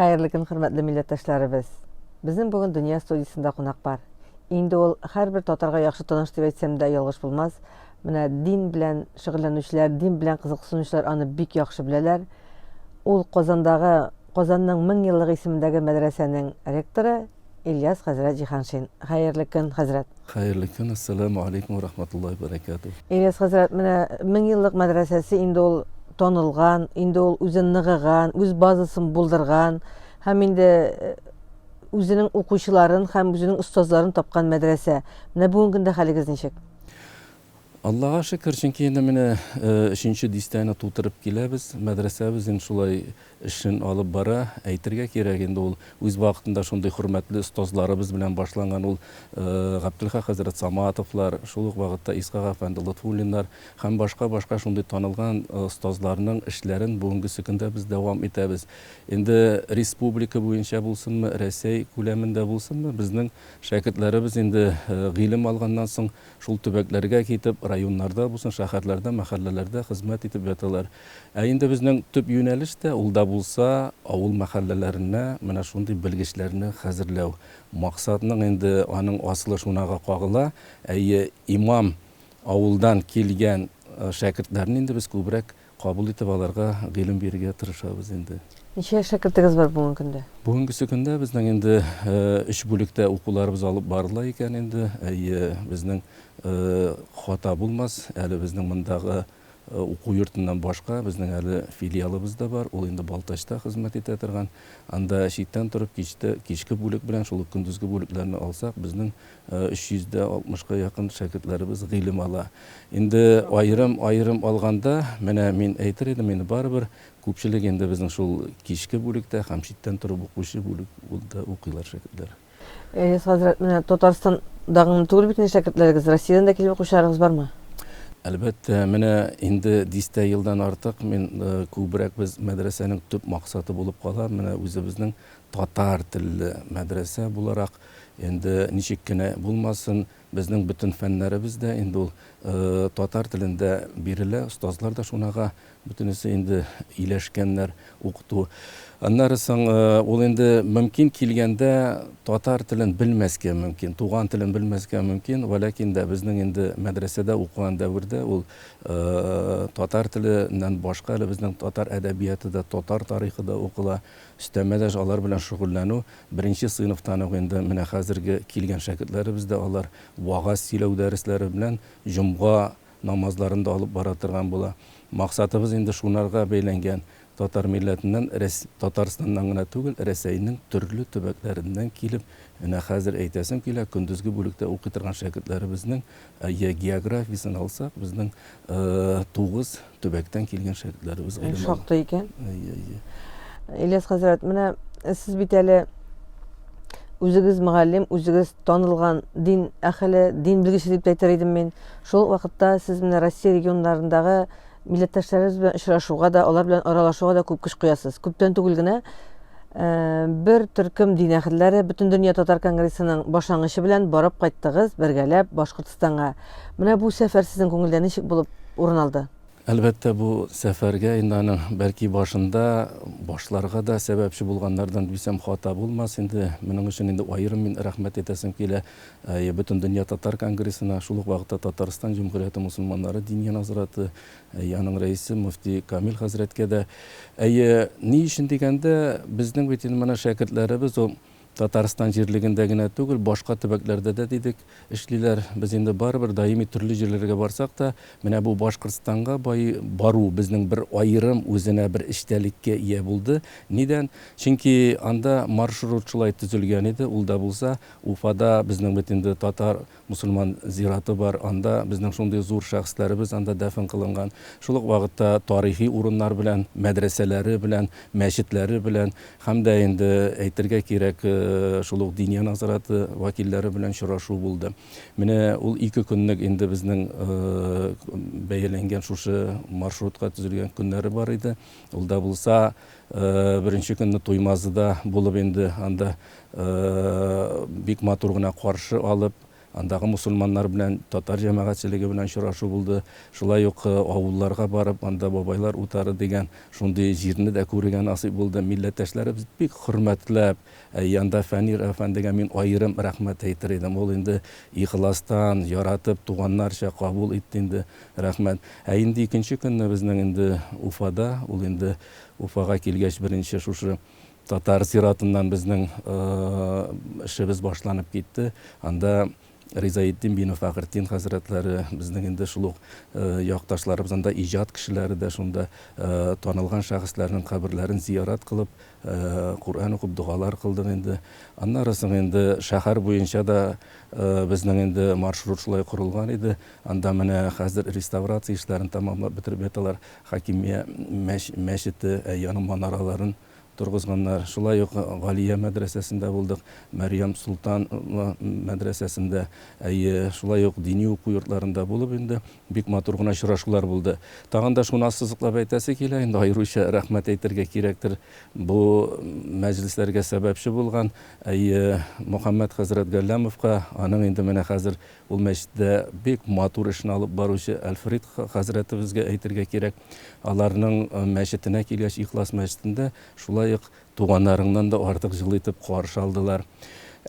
Хәерле көн, хөрмәтле милләттәшләребез! Безнең бүген Дөнья студиясендә кунак бар. Инде ул һәрбер татарга яхшы таныш дип әйтсәм дә ялгыш булмас. Менә дин белән шөгыльләнүчеләр, дин белән кызыксынучылар аны бик яхшы беләләр. Ул Казандагы Казанның 1000 еллык исемендәге мәдрәсәнең ректоры Ильяс хәзрәт Җиһаншин. Хәерле көн, хәзрәт. Хәерле көн, әссәламү алейкум ва рахматуллаһи ва бәрәкәтүһ. Ильяс хәзрәт, менә 1000 еллык мәдрәсәсе инде ул танылган, инде ул үзен ныгыган, үз базасын булдырган һәм инде э, үзенең укучыларын һәм үзенең остазларын тапкан мәдрәсә. Менә бүгенге көндә хәлегез ничек? Аллага шөкер, чөнки инде менә өченче дистәне тутырып киләбез. Мәдрәсәбез инде шулай эшен алып бара. Әйтергә кирәк, инде ул үз вакытында шундый хөрмәтле остазларыбыз белән башланган ул Габделхак хәзрәт Саматовлар, шул ук вакытта Исхак әфәнде Лотфуллиннар һәм башка-башка шундый танылган остазларның эшләрен бүгенгесе көндә без дәвам итәбез. Инде республика буенча булсынмы, Рәсәй күләмендә булсынмы, безнең шәкертләребез инде гыйлем алганнан соң Шул төбәкләргә китеп, районнарда булсын, шәһәрләрдә, мәхәлләләрдә хезмәт итеп яталар. Ә инде безнең төп юнәлеш тә, ул да булса, авыл мәхәлләләренә менә шундый белгечләрне хәзерләү. Максатның инде аның асылы шунага кагыла, әйе, имам авылдан килгән шәкертләрне инде без күбрәк Кабул итеп аларга гыйлем бирергә тырышабыз инде. Ничә шәкертегез бар бүгенге көндә? Бүгенгесе көндә безнең инде өч бүлектә укуларыбыз алып барыла икән инде. Әйе, безнең хата булмас, әле безнең мондагы уку йортыннан башка безнең әле филиалыбыз да бар. Ул инде Балтачта хезмәт итә торган. Анда читтән торып кичтә, кичке бүлек белән шул ук көндезге бүлекләрне алсак, безнең 360 ка якын шәкертләребез гыйлем ала. Инде аерым-аерым алганда, менә мин әйтер идем, инде барыбер күпчелек инде безнең шул кичке бүлектә һәм читтән торып укучы бүлектә укыйлар шәкертләр. Ильяс хәзрәт, менә Татарстанда гына түгел бит инде шәкертләрегез, Россиядән дә килеп укучыларыгыз бармы? Әлбәттә, менә инде дистә елдан артык мин күбрәк без мәдрәсәнең төп максаты булып кала, менә үзебезнең татар телле мәдрәсә буларак, Инде ничек кенә булмасын, безнең бөтен фәннәребез дә инде ул татар телендә бирелә, остазлар да шунага бөтенесе инде ияләшкәннәр укыту. Аннары соң ул инде мөмкин килгәндә татар телен белмәскә мөмкин, туган телен белмәскә мөмкин, вәләкин дә безнең инде мәдрәсәдә укыган дәвердә ул татар теленнән башка әле безнең татар әдәбияты да, татар тарихы да укыла. Өстәмә дә алар белән шөгыльләнү Беренче сыйныфтан ук инде менә хәзерге килгән шәкертләребез дә алар вәгазь сөйләү дәресләре белән җомга намазларын да алып бара торган була. Максатыбыз инде шунарга бәйләнгән, татар милләтеннән, Татарстаннан гына түгел, Рәсәйнең төрле төбәкләреннән килеп, менә хәзер әйтәсем килә, көндезге бүлектә укый торган шәкертләребезнең географиясен алсак, безнең тугыз төбәктән килгән шәкертләребез гыйлем ала. Шактый икән. Әйе, әйе. Ильяс хәзрәт, менә сез бит әле үзегез мөгаллим, үзегез танылган дин әһеле, дин белгече дип тә әйтер идем мин. Шул ук вакытта сез менә Россия регионнарындагы милләттәшләребез белән очрашуга да, алар белән аралашуга да күп көч куясыз. Күптән түгел генә э, бер төркем дин әһелләре Бөтендөнья татар конгрессының башлангычы белән барып кайттыгыз бергәләп Башкортстанга. Менә бу сәфәр сезнең күңелдә ничек булып урын алды? Әлбәттә, бу сәфәргә инде аның бәлки башында башларга да сәбәпче булганнардан дисәм хата булмас инде. Моның өчен инде аерым мин рәхмәт әйтәсем килә Бөтендөнья татар конгрессына, шул ук вакытта Татарстан Җөмһүрияте мусульманнары Диния назараты, аның рәисе мөфти Камил хәзрәткә дә. Әйе, ни өчен дигәндә, безнең бит инде менә шәкертләребез ул Татарстан җирлегендә генә түгел, башка төбәкләрдә дә дидек, эшлиләр. Без инде барыбер даими төрле җирләргә барсак та, менә бу Башкортстанга бару безнең бер аерым үзенә бер эчтәлеккә ия булды. Нидән? Чөнки анда маршрут шулай төзелгән иде, ул да булса, Уфада безнең бит инде татар Мосылман зираты бар, анда безнең шундый зур шәхесләребез анда дәфен кылынган. Шул ук вакытта тарихи урыннар белән, мәдрәсәләре белән, мәчетләре белән һәм дә инде әйтергә кирәк, шул ук Диния назараты вәкилләре белән очрашу булды. Менә ул ике көнлек инде безнең бәяләнгән шушы маршрутка төзелгән көннәре бар иде. Ул да булса, беренче көнне Туймазыда булып инде анда бик матур гына каршы алып, Андагы мусульманнар белән, татар җәмәгатьчелеге белән очрашу булды. Шулай ук авылларга барып, анда Бабайлар утары дигән шундый җирне дә күрергә насыйп булды. Милләттәшләребез бик хөрмәтләп, әйе, анда Фәнир әфәндегә мин аерым рәхмәт әйтер идем. Ул инде ихластан, яратып, туганнарча кабул итте инде. Рәхмәт. Ә инде икенче көнне безнең инде Уфада, ул инде Уфага килгәч беренче шушы Татар зиратыннан безнең эшебез башланып китте. Анда Ризаэтдин бине Фәхретдин хәзрәтләре, безнең инде шул ук якташларыбыз, анда иҗат кешеләре дә шунда танылган шәхесләрнең каберләрен зиярат кылып, Коръән укып, догалар кылдык инде. Аннары соң инде шәһәр буенча да безнең инде маршрут шулай корылган иде. Анда менә хәзер реставрация эшләрен тәмамлап бетереп яталар. Хакимия мәчете, әйе, аның манараларын торгызганнар. Шулай ук Галия мәдрәсәсендә булдык, Мәрьям Солтан мәдрәсәсендә, әйе, шулай ук дини уку йортларында булып инде бик матур гына очрашулар булды. Тагын да шуны ассызыклап әйтәсе килә, инде аеруча рәхмәт әйтергә кирәктер, бу мәҗлесләргә сәбәпче булган, әйе, Мөхәммәд хәзрәт Галләмовка, аның инде менә хәзер Ул мәчеттә бик матур эшне алып баручы Әлфрид хәзрәтебезгә әйтергә кирәк. Аларның мәчетенә килгәч, Ихлас мәчетендә шулай ук туганнарыңнан да артык җылы итеп каршы алдылар.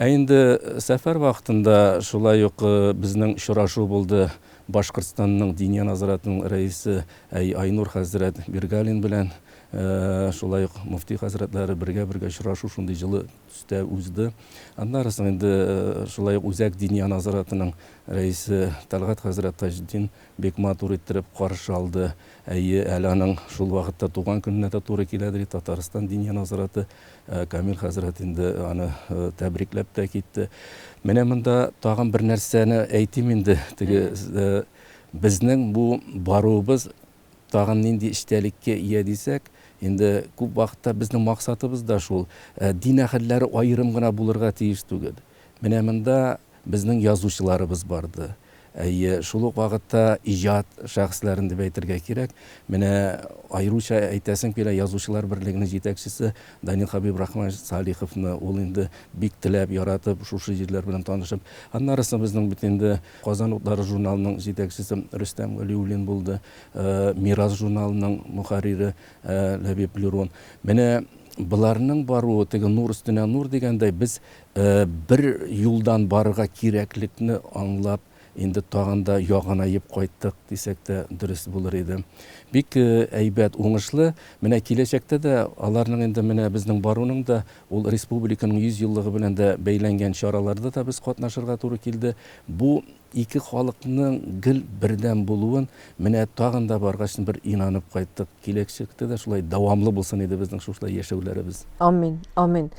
Ә инде сәфәр вакытында шулай ук безнең очрашу булды Башкортстанның Диния назаратының рәисе Айнур хәзрәт Биргалин белән. Шулай ук мөфти хәзрәтләре бергә-бергә очрашу шундый җылы төстә узды. Аннары соң инде шулай ук Үзәк Диния назаратының рәисе Тәлгать хәзрәт Таҗетдин бик матур иттереп каршы алды. Әйе, әле аның шул вакытта туган көненә дә туры киләдер, Татарстан Диния назараты Камил хәзрәт инде аны тәбрикләп тә китте. Менә монда тагын бер нәрсәне әйтим инде, теге безнең бу баруыбыз Тагын нинди эчтәлеккә ия дисәк, инде күп вакытта безнең максатыбыз да шул, дин әһелләре аерым гына булырга тиеш түгел. Менә монда безнең язучыларыбыз барды. Әйе, шул ук вакытта иҗат шәхесләрен дип әйтергә кирәк. Менә аеруча әйтәсем килә, Язучылар берлегенең җитәкчесе Данил Хәбибрахманович Салиховны, ул инде бик теләп, яратып, шушы җирләр белән танышып. Аннары соң безнең бит инде Казан утлары журналының җитәкчесе Рөстәм Галиуллин булды, Мирас журналының мөхәррире Ләбиб Лерон. Менә боларның баруы, теге нур өстенә нур дигәндәй, без бер юлдан барырга кирәклекне аңлап, инде тагын да якынаеп кайттык дисәк тә дөрес булыр иде. Бик әйбәт, уңышлы. Менә киләчәктә дә аларның инде менә безнең баруның да Ул республиканың 100 еллыгы белән дә бәйләнгән чараларда да без катнашырга туры килде. Бу ике халыкның гел бердәм булуын менә тагын да баргач бер инанып кайттык. Киләчәктә дә шулай дәвамлы булсын иде безнең шушылай яшәүләребез. Амин, амин.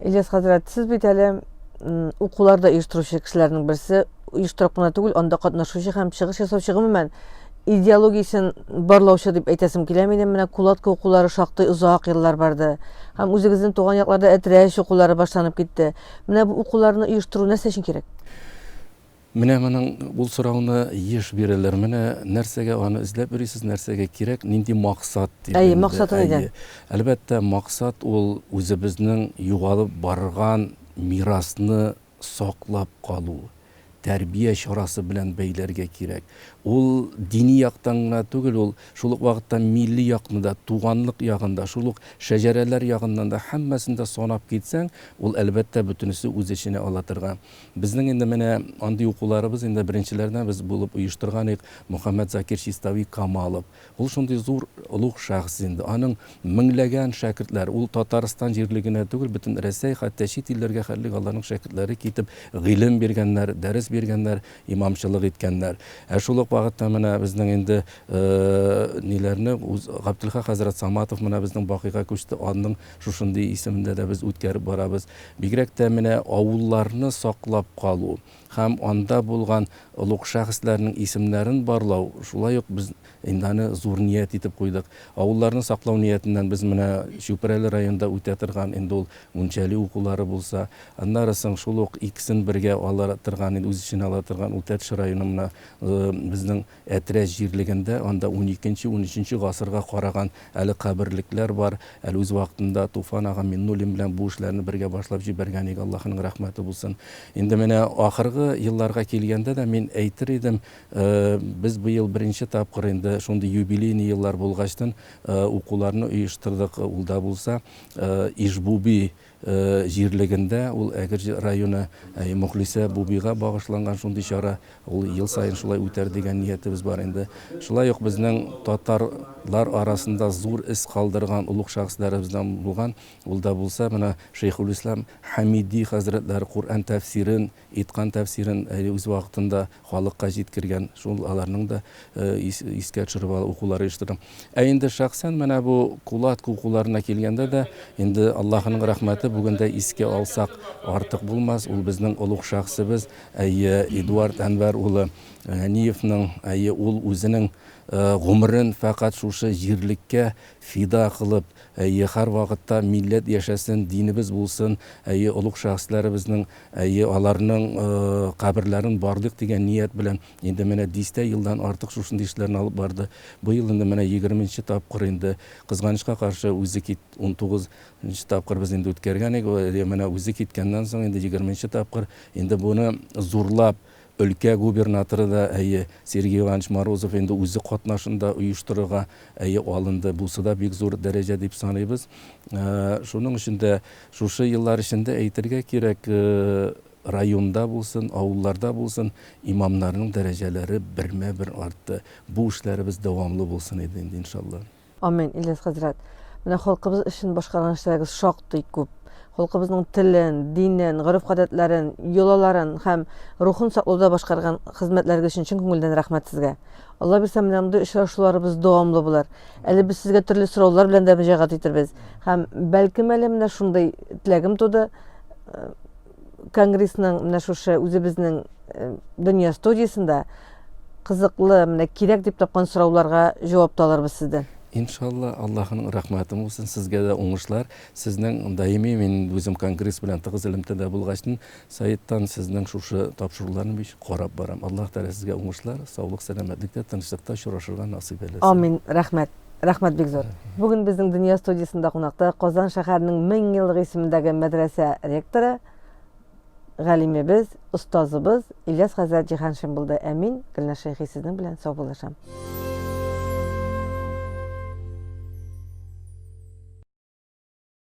Ильяс хәзрәт, сез бит әле укулар да оештыручы кешеләрнең берсе, оештырып кына түгел, анда катнашучы һәм чыгыш ясаучы, гомумән, идеологиясен барлаучы дип әйтәсем килә минем. Менә Кулатка укулары шактый озак еллар барды. Һәм үзегезнең туган якларда Әтрәч укулары башланып китте. Менә бу укуларны оештыру нәрсә өчен кирәк? Менә моның ул сорауны еш бирәләр. Менә нәрсәгә аны эзләп йөрисез, нәрсәгә кирәк, нинди максат дип. Әйе, максаты нидән? Әлбәттә, максат ул үзебезнең югалып барган мирасны саклап калу, тәрбия чарасы белән бәйләргә кирәк. Ул дини яктан гына түгел, ул шул ук вакытта милли якны да, туганлык ягын да, шул ук шәҗәрәләр ягыннан да һәммәсен дә санап китсәң, ул, әлбәттә, бөтенесе үз эченә ала торган. Безнең инде менә андый укуларыбыз инде беренчеләрдән без булып оештырган идек, Мөхәммәтзакир Чистави Камалов. Ул шундый зур, олуг шәхес инде. Аның меңләгән шәкертләре, ул Татарстан җирлегенә түгел, бөтен Рәсәй, хәтта чит илләргә хәтлек аларның шәкертләре китеп, гыйлем биргәннәр, дәрес биргәннәр, имамчылык иткәннәр. Ә шул ук вакытта менә безнең инде ниләрне, Габделхак хәзрәт Саматов менә безнең бакыйга күчте, аның шушындый исемендә дә без үткәреп барабыз. Бигрәк тә менә авылларны саклап калу һәм анда булган олуг шәхесләрнең исемнәрен барлау, шулай ук без инде аны зур ният итеп куйдык. Авылларны саклау ниятеннән без менә Чүпрәле районында үтә торган инде ул Мунчәли укулары булса, аннары соң шул ук икесен бергә ала торган, инде үз эченә ала торган ул Тәтеш районы менә безнең Әтрәч җирлегендә, анда уникенче, унөченче гасырга караган әле каберлекләр бар. Әле үз вакытында Туфан ага Миннуллин белән бу эшләрне бергә башлап җибәргән идек, Аллаһының рәхмәте булсын. Инде менә ахыргы. Алдагы елларга килгәндә дә мин әйтер идем, без быел беренче тапкыр инде шундый юбилейный еллар булгачтын укуларны оештырдык, ул да булса Ижбуби җирлегендә, ул Әгерҗе районы, Мөхлисә Бубига багышланган шундый чара, ул ел саен шулай үтәр дигән ниятебез бар инде. Шулай ук безнең татарлар арасында зур эз калдырган олуг шәхесләребездән булган, ул да булса менә Шәйхулислам Хәмиди хәзрәтләре Коръән тәфсирен, Иткан тәфсирен әле үз вакытында халыкка җиткергән, шул аларның да искә төшереп укулар оештырдым. Ә инде шәхсән менә бу кулатка укуларына килгәндә дә, инде Аллаһының рәхмәте бүген дә искә алсак артык булмас, ул безнең олуг шәхесебез, әйе, Эдуард Әнвәр улы Ганиевның, әйе, ул үзенең гомерен фәкать шушы җирлеккә фида кылып, әйе, һәрвакытта милләт яшәсен, динебез булсын, әйе, олуг шәхесләребезнең Әйе, аларның каберләрен барлыйк дигән ният белән инде менә дистә елдан артык шушындый эшләрне алып барды. Быел инде менә егерменче тапкыр инде, кызганычка каршы, үзе кит, 19 нчы тапкыр без инде үткәргән идек, менә үзе киткәннән соң инде егерменче тапкыр инде буны зурлап, өлкә губернаторы да, әйе, Сергей Иванович Морозов инде үзе катнашында оештырырга, әйе, алынды. Бусы да бик зур дәрәҗә дип саныйбыз. Шуның өчен дә Шушы еллар эчендә әйтергә кирәк, районда булсын, авылларда булсын, имамнарның дәрәҗәләре бермә-бер артты. Бу эшләребез дәвамлы булсын иде инде, иншалла. Амин, Ильяс хәзрәт. Менә халкыбыз өчен башкарган эшләрегез шактый күп. Халкыбызның телен, динен, гореф-гадәтләрен, йолаларын һәм рухын саклауда башкарган хезмәтләрегез өчен чын күңелдән рәхмәт сезгә. Алла бирсә, менә мондый очрашуларыбыз дәвамлы булыр. Әле без сезгә төрле сораулар белән дә мөрәҗәгать итербез. Һәм бәлкем әле менә шундый теләгем туды. Э, конгрессның менә шушы үзебезнең э, дөнья студиясендә кызыклы, менә кирәк дип тапкан сорауларга җавап та алырбыз сездән. Иншалла, Аллаһының рәхмәте булсын, сезгә дә уңышлар. Сезнең даими мин үзем конгресс белән тыгыз элемтәдә булгачтын, Сайттан сезнең шушы тапшыруларны бик карап барам. Аллаһ Тәгалә сезгә уңышлар, саулык, сәламәтлектә, тынычлыкта очрашырга насыйп әйләсен. Амин. Рәхмәт. Рәхмәт бик зур. Бүген безнең Дөнья студиясендә кунакта Казан шәһәренең 1000 еллык исемендәге мәдрәсә ректоры, галимебез, остазыбыз Ильяс хәзрәт Җиһаншин булды. Ә мин, Гөлназ Шәйхи, сезнең белән саубуллашам.